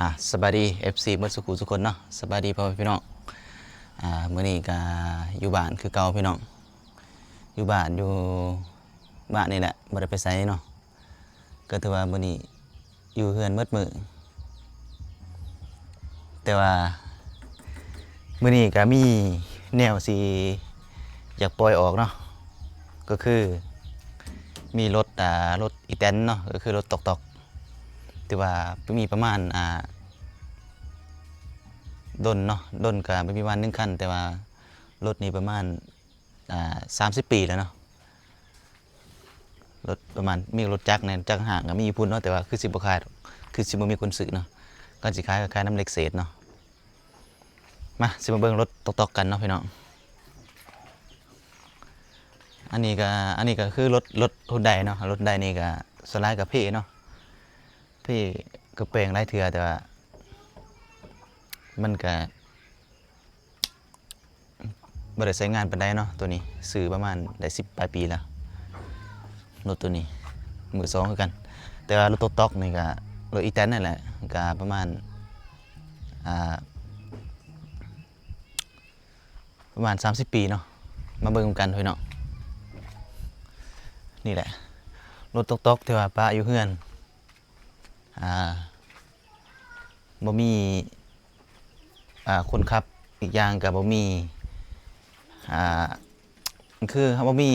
ອ່າ ສະບາຍດີ ເອັຟຊີ ເບິດສູ່ຜູ້ສູ່ຄົນເນາະ. ສະບາຍດີພໍ່ແມ່ພີ່ນ້ອງ. ອ່າ ມື້ນີ້ກະຢູ່ບ້ານຄືເກົ່າພີ່ນ້ອງ, ຢູ່ບ້ານ ຢູ່ບ້ານນີ້ແຫຼະ ບໍ່ໄດ້ໄປໃສເນາະ. ກໍຖືວ່າມື້ນີ້ຢູ່ເຮືອນໝົດມື້, ແຕ່ວ່າມື້ນີ້ກໍມີແນວຊິຢາກປ່ອຍອອກເນາະ, ກໍຄືມີລົດ ອ່າ ລົດອີແຕນເນາະ, ກໍຄືລົດຕອກໆ ຖືວ່າມີປະມານ ອ່າ ດົນເນາະ, ດົນກໍບໍ່ມີປະມານໜຶ່ງຄັນ, ແຕ່ວ່າລົດນີ້ປະມານ ອ່າ ສາມສິບປີແລ້ວເນາະ. ລົດປະມານ ມີລົດຈັກແດ່ ຈັກຫ້າງກໍມີຢູ່ພຸ້ນເນາະ, ແຕ່ວ່າຄືຊິບໍ່ຂາຍ ຄືຊິບໍ່ມີຄົນຊື້ເນາະ, ຄັນຊິຂາຍກໍຂາຍນຳເລັກເສດເນາະ. ມາ ຊິມາເບິ່ງລົດຕອກໆກັນເນາະພີ່ນ້ອງ. ອັນນີ້ກໍ ອັນນີ້ກໍຄືລົດ ລົດຮຸນໄດເນາະ, ລົດໄດນີ້ກໍສ່ວນຫຼາຍກໍເພເນາະ, ເພກໍແປງຫຼາຍເທື່ອ ແຕ່ວ່າມັນກໍ ບໍ່ໄດ້ໃຊ້ງານປານໃດເນາະ. ໂຕນີ້ຊື້ປະມານໄດ້ສິບປາຍປີແລ້ວ, ລົດໂຕນີ້ມືສອງຄືກັນ. ແຕ່ວ່າລົດຕອກໆນີ້ກະລົດອີແຕນນັ້ນແຫຼະ, ກະປະມານ ອ່າ ປະມານສາມສິບປີເນາະ. ມາເບິ່ງນຳກັນພີ່ນ້ອງ. ນີ້ແຫຼະລົດຕອກໆທີ່ວ່າປະຢູ່ເຮືອນ ອ່າ ບໍ່ມີ ອ່າ ຄົນຂັບ, ອີກຢ່າງກໍບໍ່ມີ ອ່າ ຄືເຮົາບໍ່ມີ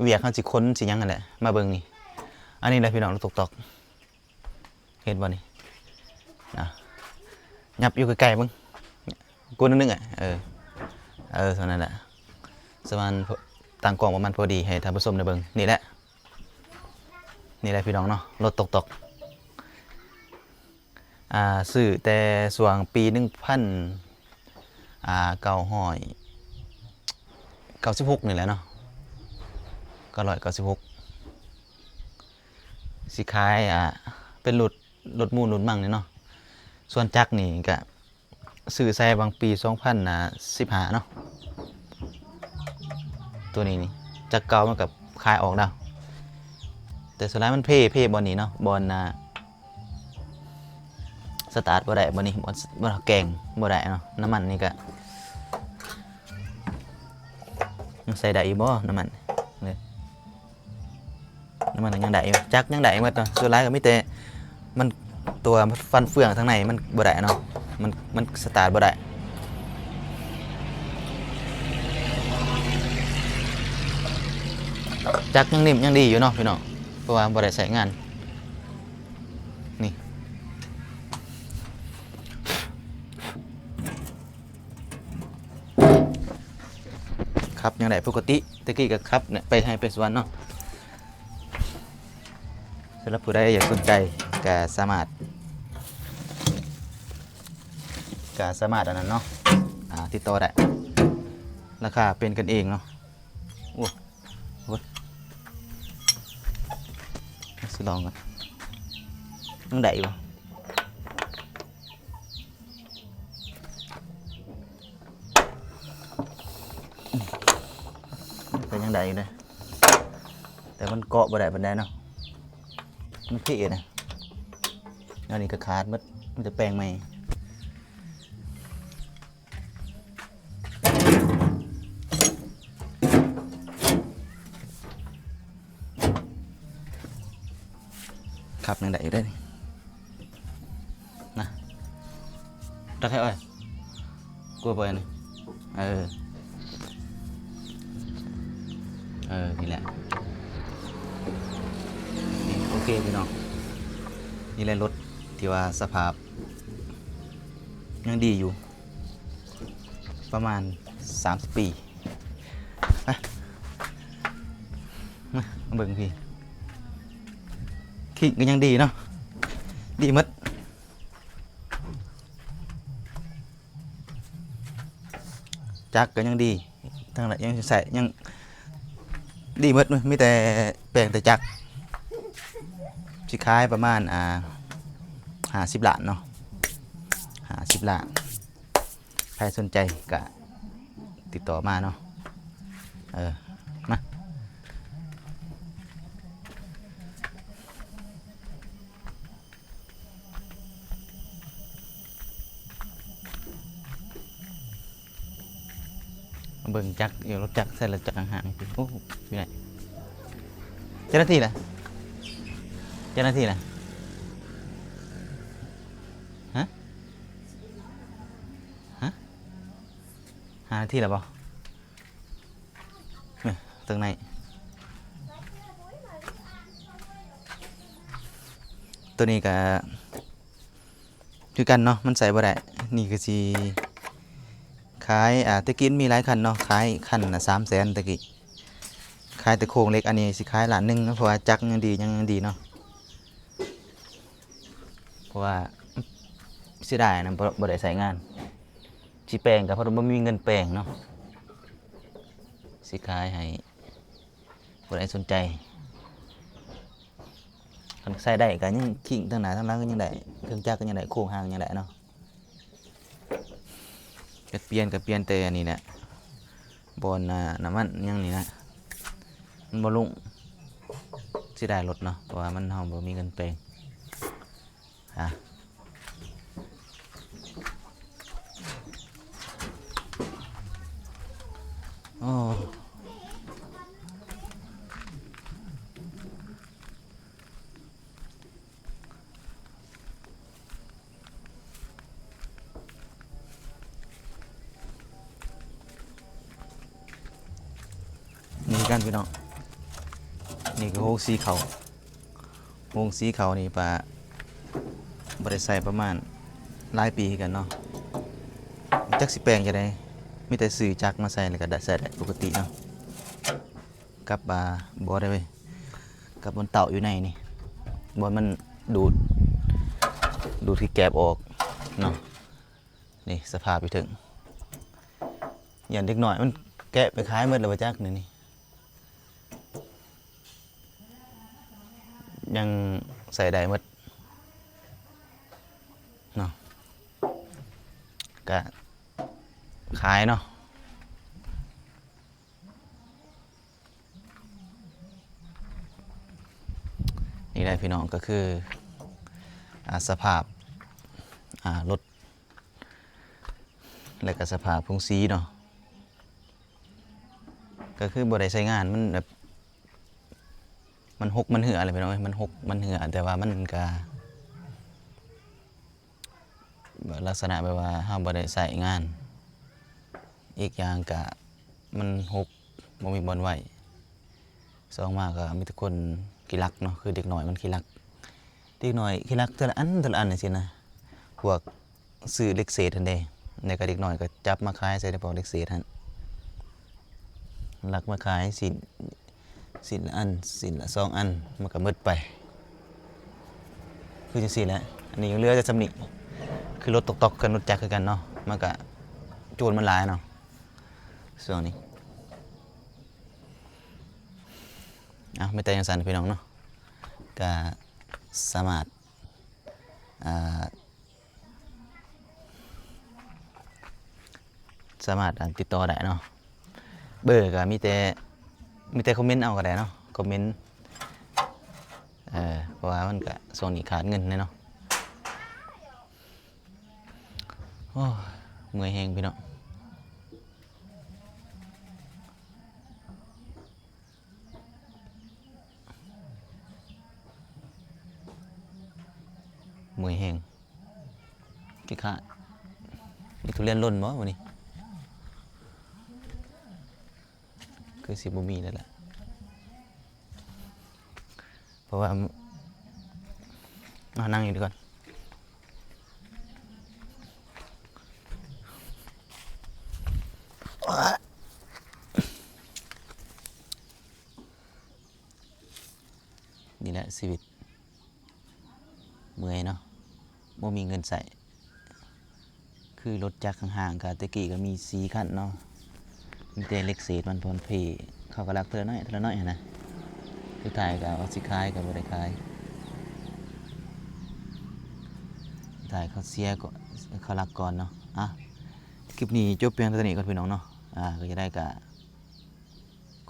ວຽກ ເຮົາຊິຂົນຊິຫຍັງຫັ້ນແຫຼະ. ມາເບິ່ງນີ້ ອັນນີ້ແຫຼະພີ່ນ້ອງ ລົດຕອກໆ ເຫັນບໍ່ນີ້ນະ, ຫຍັບຢູ່ໃກ້ໆເບິ່ງ ກົວໜຶ່ງອະ ເອີ ເອີ ສ່ຳນັ້ນແຫຼະ. ສະມານ ຕັ້ງກ້ອງປະມານພໍດີໃຫ້ທ່ານຜູ້ຊົມໄດ້ເບິ່ງ. ນີ້ແຫຼະ ນີ້ແຫຼະພີ່ນ້ອງເນາະ ລົດຕອກໆ ອ່າ ຊື້ແຕ່ຊ່ວງປີໜຶ່ງພັນ ອ່າ ເກົ້າຮ້ອຍເກົ້າສິບຫົກນີ້ແຫຼະເນາະ, ເກົ້າຮ້ອຍເກົ້າສິບຫົກ ຊິຂາຍ ອ່າ ເປັນລົດ ລົດມູນລົດມັງນີ້ເນາະ. ສ່ວນຈັກນີ້ກະ ຊື້ໃສ່ຫວ່າງປີສອງພັນສິບຫ້າເນາະ. ໂຕນີ້ນີ້ ຈັກເກົ່າມັນກໍຂາຍອອກແລ້ວ, ແຕ່ສ່ວນຫຼາຍມັນເພ ເພບ່ອນນີ້ເນາະ, ບ່ອນ ອ່າ ສະຕາດບໍ່ໄດ້ ບ່ອນນີ້ ບ່ອນ ບ່ອນແກງບໍ່ໄດ້ເນາະ. ນ້ຳມັນນີ້ກໍຍັງໃຊ້ໄດ້ຢູ່ບໍ່ ນ້ຳມັນ? ນ້ຳມັນກໍຍັງໄດ້ຢູ່, ຈັກຍັງໄດ້ໝົດເນາະ. ສ່ວນຫຼາຍກໍມີແຕ່ມັນ ຕົວຟັນເຟືອງທາງໃນມັນບໍ່ໄດ້ເນາະ, ມັນ ມັນສະຕາດບໍ່ໄດ້. ຈັກຍັງນິ້ມຍັງດີຢູ່ເນາະພີ່ນ້ອງ, ເພາະວ່າບໍ່ໄດ້ໃຊ້ງານ. ນີ້ ຂັບຍັງໄດ້ປົກກະຕິ, ແຕ່ກີ້ກໍຂັບໄປໄຮ່ໄປສວນເນາະ. ສຳລັບຜູ້ໃດຢາກສົນໃຈກໍສາມາດ ກໍສາມາດອັນນັ້ນເນາະ, ອ່າ ຕິດຕໍ່ໄດ້, ລາຄາເປັນກັນເອງເນາະ. ໂອ້ ໂອ້ຍ ຊິລອງກ່ອນ ຍັງໄດ້ຢູ່ບໍ່? ກໍຍັງໄດ້ຢູ່ເດ້ ແຕ່ມັນເກາະບໍ່ໄດ້ປານໃດເນາະ, ມັນເພນະ. ອັນນີ້ກໍຂາດໝົດ, ມີແຕ່ແປງໃໝ່. ຂັບຍັງໄດ້ຢູ່ເດ້ນີ້ນະ. ຕັກໃຫ້ອ້ອຍ ກົວບໍ່ອັນນີ້? ເອີ ເອີ ນີ້ແຫຼະ ນີ້ ໂອເຄພີ່ນ້ອງ, ນີ້ແຫຼະລົດທີ່ວ່າສະພາບຍັງດີຢູ່ ປະມານສາມສິບປີ. ມາ ມາເບິ່ງພີ້ ຄີງກໍຍັງດີເນາະ, ດີໝົດ. ຈັກກໍຍັງດີ, ທັງຫຼາຍຍັງໃຊ້ ຍັງດີໝົດ, ມີແຕ່ແປງແຕ່ຈັກ. ຊິຂາຍປະມານ ອ່າ ຫ້າສິບລ້ານເນາະ, ຫ້າສິບລ້ານ. ໃຜສົນໃຈກະຕິດຕໍ່ມາເນາະ. ເອີ ມາ. ເບິ່ງຈັກຢູ່ ລົດຈັກ ໃສ່ລົດຈັກຫ່າງໆ ໂອ້ ຢູ່ໃນ ເຈົ້າໜ້າທີ່ລະ ເຈົ້າໜ້າທີ່ລະ ຮະ ຮະ ຫ້ານາທີລະບໍ່? ນີ້ ເທິງໃນ ໂຕນີ້ກະຄືກັນເນາະ ມັນໃສ່ບໍ່ໄດ້. ນີ້ກະຊິຂາຍ ອາ ແຕ່ກີ້ມັນມີຫຼາຍຄັນເນາະ ຂາຍຄັນລະສາມແສນແຕ່ກີ້ ຂາຍແຕ່ໂຄງເຫຼັກ. ອັນນີ້ຊິຂາຍລ້ານໜຶ່ງ ເພາະວ່າຈັກຍັງດີ ຍັງ ຍັງດີເນາະ ເພາະວ່າເສຍດາຍນະ ບໍ່ ບໍ່ໄດ້ໃຊ້ງານ. ຊິແປງກະເພາະວ່າບໍ່ມີເງິນແປງເນາະ ຊິຂາຍໃຫ້ຜູ້ໃດສົນໃຈ. ຄັນໃຊ້ໄດ້ກະຍັງຄີງທັງໜ້າທັງຫຼັງກະຍັງໄດ້ ເຄື່ອງຈັກກະຍັງໄດ້ ໂຄງຮ່າງຍັງໄດ້ເນາະ. ຈະປ່ຽນກະປ່ຽນແຕ່ອັນນີ້ແຫຼະ ບ່ອນ ອາ ນ້ຳມັນຫຍັງນີ້ນະ ມັນບໍ່ລົງ ເສຍດາຍລົດເນາະ ເພາະວ່າມັນ ເຮົາບໍ່ມີເງິນແປງ. ອາ ໂອ້ ນີ້ຄືກັນພີ່ນ້ອງ ນີ້ຄືໂຮງສີເຂົ້າ ໂຮງສີເຂົ້ານີ້ປະ ບໍ່ໄດ້ໃຊ້ປະມານຫຼາຍປີຄືກັນເນາະ ຈັກຊິແປງຈັ່ງໃດ ມີແຕ່ຊື້ຈັກມາໃສ່ ແລ້ວກະໄດ້ໃຊ້ໄດ້ປົກກະຕິເນາະ. ກັບ ອາ ບໍ່ໄດ້ເວີຍ ກັບບ່ອນເຕົ້າຢູ່ໃນນີ້ ບ່ອນມັນດູດ ດູດຂີ້ແກບອອກເນາະ. ນີ້ສະພາບຢູ່ເທິງ ຢ້ານເດັກນ້ອຍມັນແກະໄປຂາຍໝົດແລ້ວບໍ່ຈັກນີ້ ນີ້ຍັງໃຊ້ໄດ້ໝົດເນາະ ກະຂາຍເນາະ. ນີ້ແຫຼະພີ່ນ້ອງ ກະຄື ອາ ສະພາບ ອາ ລົດ ແລະກະສະພາບໂຮງສີເນາະ ກະຄືບໍ່ໄດ້ໃຊ້ງານ ມັນແບບ ມັນຫົກມັນເຫື່ອແຫຼະພີ່ນ້ອງເອີຍ ມັນຫົກມັນເຫື່ອ ແຕ່ວ່າມັນກະ ລັກສະນະແບບວ່າເຮົາບໍ່ໄດ້ໃຊ້ງານ ອີກຢ່າງກະມັນຮົກ ບໍ່ມີບ່ອນໄວ້ ສອງມາກະມີແຕ່ຄົນຂີ້ລັກເນາະ ຄືເດັກນ້ອຍມັນຂີ້ລັກ ເດັກນ້ອຍຂີ້ລັກເທື່ອລະອັນເທື່ອລະອັນຈັ່ງຊີ້ນະ ພວກຊື້ເຫຼັກເສດຫັ້ນເດ້ ແລ້ວກະເດັກນ້ອຍກະຈັບມາຂາຍໃສ່ພວກເຫຼັກເສດຫັ້ນ ລັກມາຂາຍຊິ້ນ ຊິ້ນລະອັນ ຊິ້ນລະສອງອັນ ມັນກະໝົດໄປ ຄືຈັ່ງຊີ້ແຫຼະ. ອັນນີ້ຍັງເຫຼືອແຕ່ສ່ຳນີ້ ຄືລົດຕ໊ອກໆ ກັນລົດຈັກຄືກັນເນາະ ມັນກະ ໂຈນມັນຫຼາຍເນາະຊ່ວງນີ້. ເອົາ ມີແຕ່ຈັ່ງຊັ້ນພີ່ນ້ອງເນາະ ກະສາມາດ ອ່າ ສາມາດ ອັນ ຕິດຕໍ່ໄດ້ເນາະ ເບີກະມີແຕ່ ມີແຕ່ຄອມເມັນເອົາກະໄດ້ເນາະ ຄອມເມັນ ເອີ ເພາະວ່າມັນກະຊ່ວງນີ້ຂາດເງິນແດ່ເນາະ. ໂອ້ຍ ເມື່ອຍແຮງພີ່ນ້ອງ. ເມື່ອຍແຮງ ຂີ້ຄ້ານ. ມີທຸລຽນຫຼົ່ນບໍ່ມື້ນີ້? ຄືຊິບໍ່ມີແລ້ວແຫຼະ ເພາະວ່າ ເອົາ ນັ່ງຢູ່ດີກ່ອນ. ນີ້ແຫຼະຊີວິດ ເມື່ອຍເນາະ ບໍ່ມີເງິນໃຊ້. ຄືລົດຈັກຫ້າງໆ ກະແຕ່ກີ້ກະມີສີ່ຄັນເນາະ ມີແຕ່ເຫຼັກເສດມັນ ເພາະມັນເພ ເຂົາກະລັກເທື່ອລະໜ້ອຍເທື່ອລະໜ້ອຍຫັ້ນນະ. ສຸດທ້າຍກະວ່າຊິຂາຍກະບໍ່ໄດ້ຂາຍ ສຸດທ້າຍເຂົາເສຍກໍ ເຂົາລັກກ່ອນເນາະ. ອ່ະ ຄລິບນີ້ຈົບພຽງເທົ່ານີ້ກ່ອນພີ່ນ້ອງເນາະ. ອ່າ ກະຈະໄດ້ກະ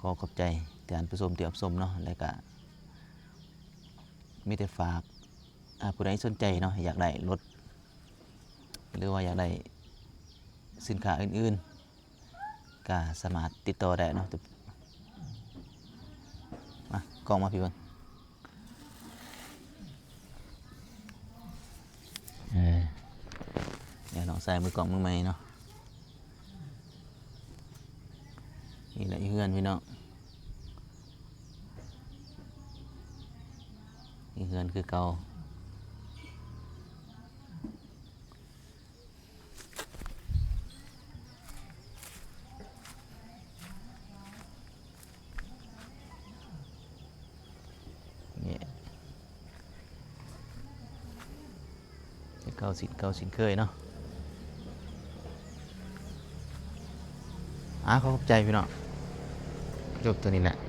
ຂໍຂອບໃຈທ່ານຜູ້ຊົມທີ່ຮັບຊົມເນາະ ແລະກະມີແຕ່ຝາກ ອ່າ ຜູ້ໃດສົນໃຈເນາະ ຢາກໄດ້ລົດ ຫຼືວ່າຢາກໄດ້ສິນຄ້າອື່ນໆ ກະສາມາດຕິດຕໍ່ໄດ້ເນາະ. ມາ ກ້ອງມາພີ້ເບິ່ງ. ເອີ ດຽວນ້ອງຊາຍມືກ້ອງມືໃໝ່ເນາະ. ນີ້ແຫຼະເຮືອນພີ່ນ້ອງ ນີ້ເຮືອນຄືເກົ່າ. ນີ້ ເກົ່າເຊັ່ນເກົ່າເຊັ່ນເຄີຍເນາະ. ອາ ຂໍຂອບໃຈພີ່ນ້ອງ ຈົບຕົວນີ້ແຫຼະ.